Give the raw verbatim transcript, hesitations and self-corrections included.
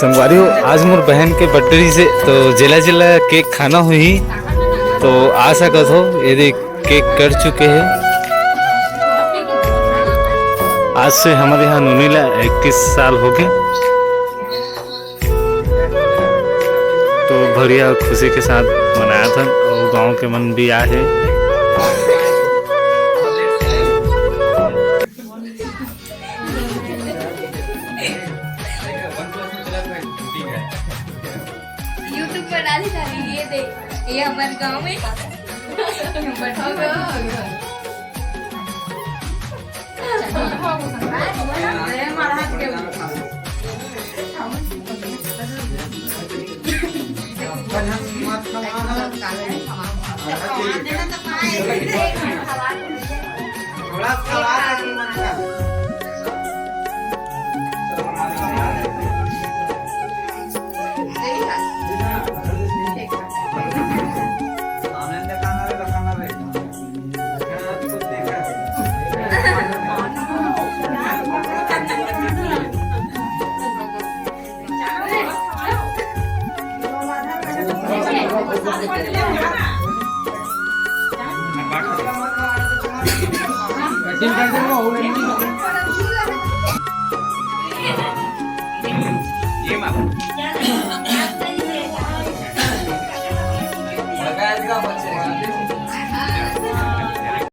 संगवारी हो, आज मोर बहन के बर्थडे से तो जेला जेला केक खाना होही, तो आ सकत हो। ये देख, केक कट चुके हे। आज से हमर यहाँ नोनी ला इक्कीस साल हो गए, तो बढ़िया खुशी के साथ मनाया था और गांव के मन भी आए हैं। YouTube पर डाले जाने, ये देख, ये हमारे गांव में।